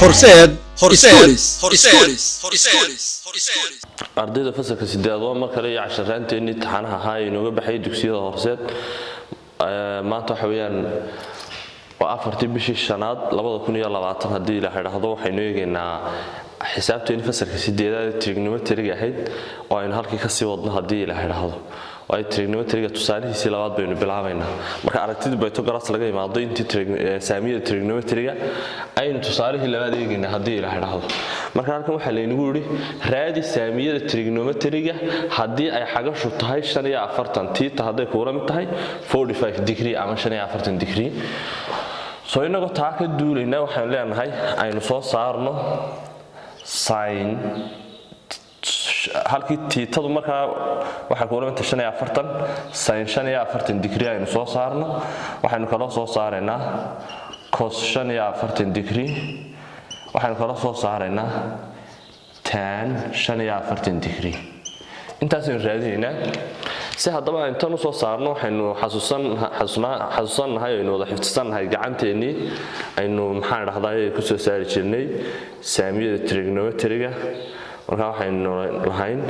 Horseed Schools. Ardayda fasalka sideed, waa mar kale iyo casharaanteennii taxanaha ahaa ee inooga baxayay dugsiyada Horseed. Maanta waxa weeyaan waa 4-tii bishii shanaad 2020. Haddii Ilaah idhaahdo, waxaynu eegaynaa xisaabteenni fasalka sideedaad ee trigonometry-ga ahayd oo aynu halkii kasii wadno, haddii Ilaah idhaahdo. Waayo, trigonometry-ga tusaalihiisii labaad baynu bilaabaynaa. Marka aragtidii Pythagoras laga imaado, intii saamiyada trigonometry-ga aynu tusaalihii labaad eegaynaa, haddii Ilaah idhaahdo. Marka halkan waxaa laynagu yidhi: raadi saamiyada trigonometry-ga haddii ay xagashu tahay 45, theta hadday kuula mid tahay 45 degree ama 45 degree. Soo inagoo taa ka duulaynaa, waxaynu leenahay aynu soo saarno sin halkii theta-du markaa waxay kuula mid tahay 45, sin 45 degree aynu soo saarno. Waxaynu kaloo soo saaraynaa cos 45 degree. Waxaynu kaloo soo saaraynaa tan 45 degree. Intaasaynu raadinaynaa. Si haddaba aynu tan usoo saarno, waxaynu xasuusannahay, aynu wada xifdisannahay gacanteennii aynu, maxaan dhahdaa, kusoo saari jirnay saamiyada trigonometry-ga. Marka waxaynu lahayn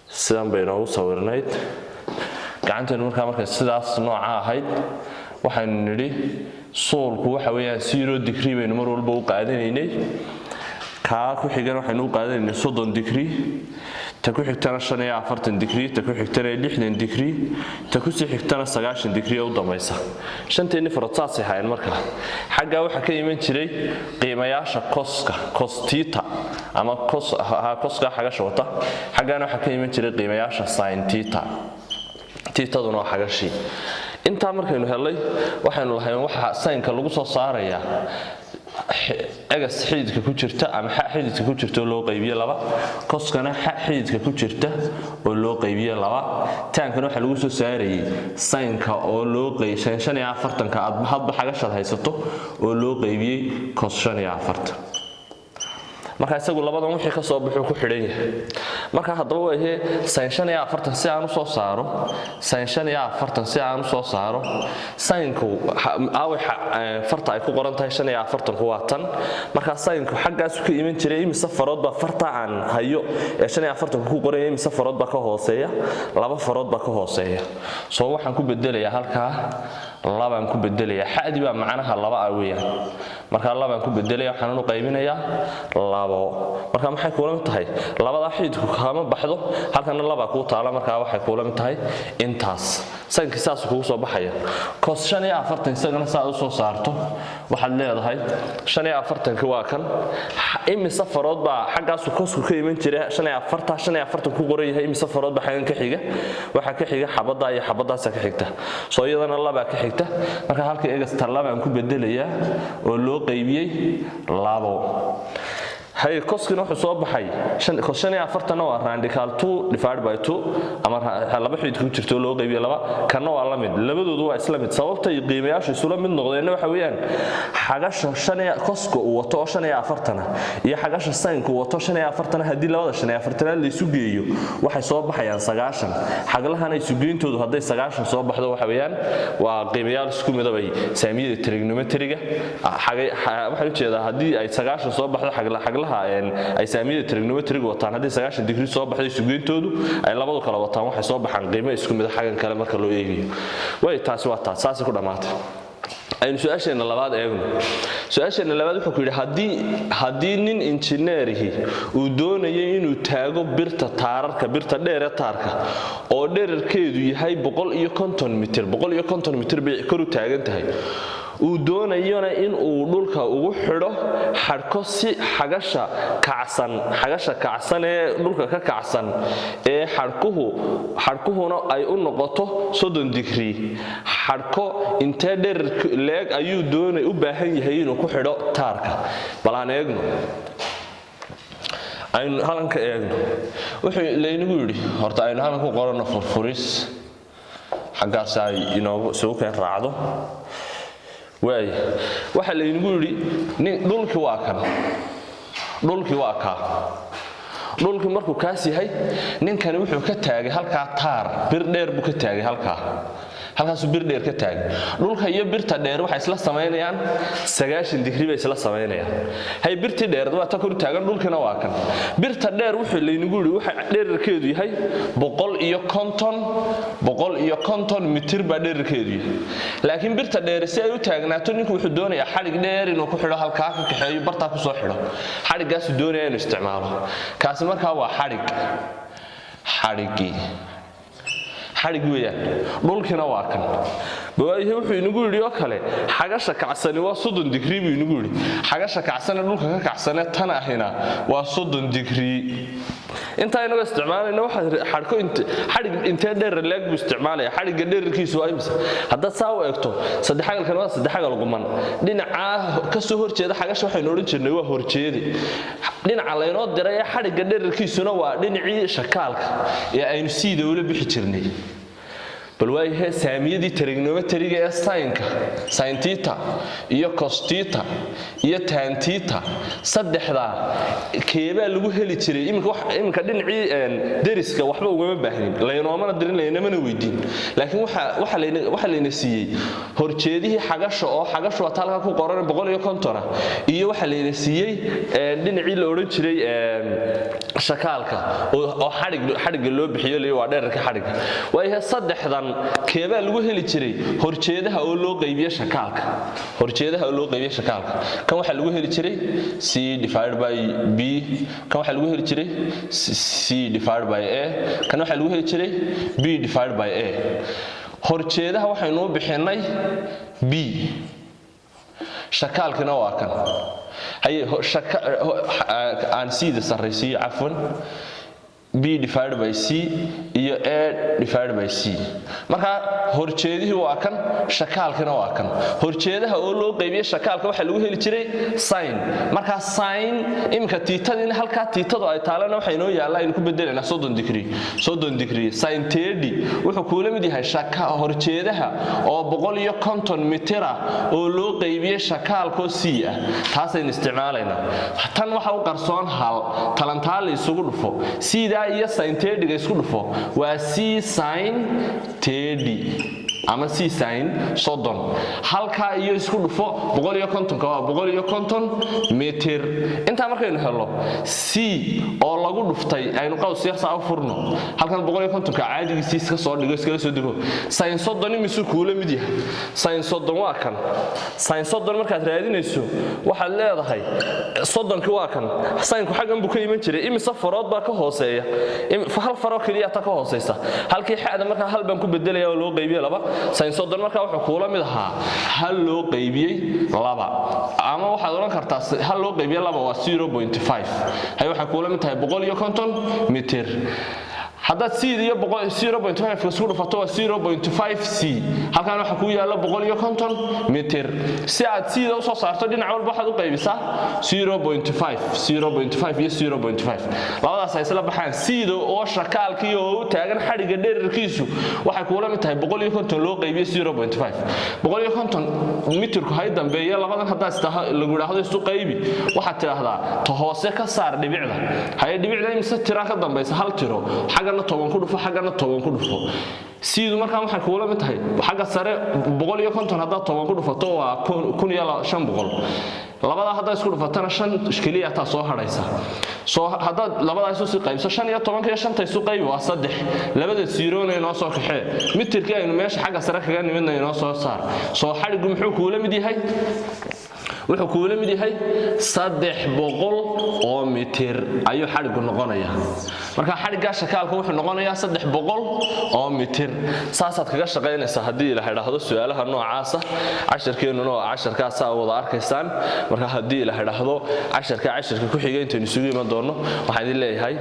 sidan bay inoogu sawirnayd gacanteenu. Markaa markay sidaas nooca ahayd, waxaynu nidhi suulku waxa weeyaan 0 degree baynu mar walba u qaadanaynay. Kaa ku xigana waxaynu u qaadanaynay 30 degree, ta ku xigtana 45 degree, ta ku xigtana 60 degree, ta kusii xigtana 90 degree oo u dambaysa. Shanteenni farood saasay haayeen. Markaa xaggaa waxaa ka iman jiray qiimayaasha cos-ka, cos theta ama cos cos-ka xagasha wata. Xaggaana waxaa ka iman jiray qiimayaasha sin theta, theta-duna waa xagashii. Intaa markaynu helay, waxaynu lahayn waxa sin-ka lagu soo saarayaa egas xididka ku jirta ama xa xididka ku jirta oo loo qaybiye laba, cos-kana xa xididka ku jirta oo loo qaybiye laba, tan-kana waxaa lagu soo saarayay sin-ka oo loo qey 45-ka aad hadba xagashaad haysato oo loo qaybiyey cos 45. Marka isagu labadan wixii ka soo baxuu ku xidhan yahay. Marka haddaba waahee sin 45 si aan u soo saaro, sin 45 si aan u soo saaro, sin-ku aaway? Farta ay ku qoran tahay 45-ku waa tan. Marka sin-ku xaggaasu ka iman jiray. Imise farood baa farta aan hayo ee 45-ku ku qoran yahay? Imise farood baa ka hooseeya? Laba farood baa ka hooseeya. Soo waxaan ku bedelayaa halkaa labaan ku bedelayaa. Xadii baa macnaha laba ah weeyaan. Marka labaan ku bedelaya, waxaan u qaybinayaa labo. Marka maxay kuula mid tahay? Labadaa xididku kama baxdo, halkana labaa kuu taala. Markaa waxay kuula mid tahay intaas. Sin-kii saas kugu soo baxaya. Cos 45 isagana saa u soo saarto, waxaad leedahay 45-ki waa kan. Imise farood baa xaggaasu cos-ku ka iman jiray? 45, 45 ku qoran yahay. Imise farood baa xaggan ka xiga? Waxaa ka xiga xabaddaa iyo xabaddaasa ka xigta. Soo iyadana labaa ka xigta. Marka halka egasta labaan ku bedelayaa oo loo qaybiyey labo. Hay, cos-kina wuxuu soo baxay cos 45-na waa radical two divided by two ama laba xidid ku jirto oo loo qaybiyo laba. Kanna waa la mid, labadoodu waa isla mid. Sababtay qiimayaashu isula mid noqdeenna waxa weeyaan xagasha shan iyo cos-ka uu wato oo 45-a iyo xagasha sin-ka uu wato 45-a, haddii labada 45-aad la isu geeyo, waxay soo baxayaan 90. Xaglahana isugeyntoodu hadday 90 soo baxdo, waxa weeyaan waa qiimayaal isku midabay saamiyada trigonometry-ga. Waxaan ujeedaa, haddii ay 90 soo baxdo, xaglaha ay saamiyada trigonometry-ga wataan haddii 90 degree soo baxdo, isugeyntoodu ay labadu kala wataan, waxay soo baxaan qiimo isku mida xaggan kale marka loo eegayo. Way taasi waa taas, saasay ku dhammaatay. Aynu su-aasheenna labaad eegno. Su-aasheenna labaad wuxuu ku yidhi: haddii nin injineerihi uu doonayay inuu taago birta taararka, birta dheer ee taarka oo dherarkeedu yahay 150 mitir, 150 mitir bay kor u taagan tahay, uu doonayona in uu dhulka ugu xidho xadhko si xagasha kacsan, xagasha kacsan ee dhulka ka kacsan ee xadhkuhu, xadhkuhuna ay u noqoto 30 degree, xadhko intee dherer leeg ayuu doonay u baahan yahay inuu ku xidho taarka? Bal aan eegno, aynu halkan ka eegno wuxuu laynagu yidhi. Horta aynu halkan ku qoranno furfuris xaggaas ay inoogu isugu keen raacdo. Waaya, waxaa laynagu yidhi nin dhulkii waa kan, dhulkii waa kaa. Dhulkii markuu kaas yahay, ninkani wuxuu ka taagay halkaa taar, bir dheer buu ka taagay halkaa. Halkaasuu bir dheer ka taagay. Dhulka iyo birta dheer waxay isla samaynayaan 90 digri bay isla samaynayaan. Hay, birtii dheer waa ta kor taagan, dhulkina waa kan. Birta dheer wuxuu laynagu yidhi waxa dhererkeedu yahay 150, 150 mitir baa dhererkeedu yahay. Laakiin birta dheer si ay u taagnaato, ninku wuxuu doonayaa xadhig dheer inuu ku xidho, halkaa ka kaxeeyo, bartaa kusoo xidho. Xadhiggaasuu doonaya inuu isticmaalo. Kaasi markaa waa xadhig, xadhiggii, xadhig weeyaan. Dhulkina waa kan. Bawaayahe, wuxuu inagu yidhi oo kale xagasha kacsani waa 30 digrii buu inagu yidhi. Xagasha kacsane dhulka ka kacsane tan ahina waa 30 digrii. Intaa inagoo isticmaalayna, waxaa xadhko xadhig intee dheer leeg buu isticmaalaya? Xadhigga dhererkiisu waa imisa? Haddaad saa u eegto, saddexagalkan waa saddexagal quman. Dhinacaa ka soo horjeeda xagasha waxaynu odhan jirnay waa horjeede. Dhinaca laynoo diray ee xadhigga dhererkiisuna waa dhinacii shakaalka ee aynu siida ula bixi jirnay. Bal waayahe, saamiyadii trigonometry-ga ee sinka, sin theta iyo cos theta iyo tan theta, saddexdaa keebaa lagu heli jiray? Iminka dhinacii deriska waxba ugama baahnin, laynoomana dirin, laynamana weydiin. Laakiin waxa layna siiyey horjeedihii xagasha, oo xagashu waa halka ku qoran 150-a, iyo waxa layna siiyey dhinacii la odhan jiray shakaalka oo xadhigga loo bixiyo lay waa dherarka xadhigga. Waayahe, saddexdan keebaa lagu heli jiray? Horjeedaha oo loo qaybiye shakaalka, horjeedaha oo loo qaybiye shakaalka. Kan waxaa lagu heli jiray c divided by b, kan waxaa lagu heli jiray c divided by a, kan waxaa lagu heli jiray b divided by a. Horjeedaha waxaynu u bixinay b, shakaalkina waa kan. Haye, aan c-da sarraysiiyo, cafwan, b divided by c iyo a divided by c. Marka horjeedihii waa kan, shakaalkina waa kan. Horjeedaha oo loo qaybiyey shakaalka waxaa lagu heli jiray sin. Markaa sin iminka thetadiina halkaa thetadu ay taalana waxaa inoo yaalla, aynu ku bedelaynaa 30 digrii. 30 digrii sin 30 wuxuu kuula mid yahay horjeedaha oo 150 mitira oo loo qaybiyey shakaalkoo c ah. Taasaynu isticmaalaynaa. Tan waxa u qarsoon hal talantaali isugu dhufo. Cdaa iyo sin 30-ga isku dhufo, waa c sin 30 ama c sin 30. Halkaa iyo isku dhufo 150-ka, waa 150 mitir. Intaa markaynu helo, c oo lagu dhuftay, aynu qaws yar saa u furno, halkan 150-ka caadigiisii iska soo dhigo, iskala soo dego. Sin 30 imisuu kuula mid yahay? Sin 30 waa kan. Sin 30 markaad raadinayso, waxaad leedahay 30-kii waa kan, sinku xaggan buu ka iman jiray. Imise farood baa ka hooseeya? Hal faroo keliya ta ka hooseysa. Halkii xada markaa hal baan ku bedelaya oo loo qaybiyey laba. Sin 30 markaa wuxuu kuula mid ahaa hal loo qaybiyey laba, ama waxaad odhan kartaa hal loo qaybiyey laba waa 0.5. Hay, waxay kuula mid tahay 150 mitir. Haddaad c iyo 0.5 isku dhufato, waa 0.5 c. Halkan waxaa kuu yaalla 150 mitir. Si aad c-da usoo saarto, dhinac walba waxaad u qaybisaa 0.5, 0.5 iyo 0.5, labadaas ay isla baxaan. C-da oo shakaalkii oo u taagan xadhigga dherarkiisu waxay kuula mid tahay 150 loo qaybiyo 0.5. 150 mitirku hay dambeeya. Labadan haddaad lagu idhaahdo isu qaybi, waxaad tidhaahdaa ta hoose ka saar dhibicda. Haye, dhibicda imise tiraa ka dambaysa? Hal tiro. Xaggana 10 ku dhufo, xaggana 10 ku dhufo. Siidu markaa waxay kuula mid tahay xagga sare 150 haddaad 10 ku dhufato waa 1500. Labadaa haddaad isku dhufatana, shan keliya taa soo hadhaysa. Soo haddaad labadaa isu sii qaybso, shan iyo tobanka iyo shanta isu qaybi, waa saddex. Labada zero-na inoo soo kaxee, mitirkii aynu meesha xagga sare kaga nimidna inoo soo saar. Soo xadhiggu muxuu kuula mid yahay? Wuxuu kuula mid yahay 300 oo mitir ayuu xadhiggu noqonayaa. Marka xadhiggaa shakaalka wuxuu noqonayaa 300 oo mitir. Saasaad kaga shaqaynaysaa haddii la idhaahdo su-aalaha noocaasa. Casharkeennuna waa casharkaasaa wada arkaysaan. Marka haddii la idhaahdo casharka casharka ku xiga intaynu isugu iman doonno, waxaan idin leeyahay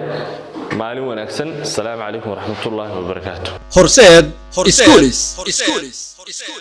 maalin wanaagsan. Asalaamu calaykum waraxmatullaahi wabarakaatu. Horseed Schools.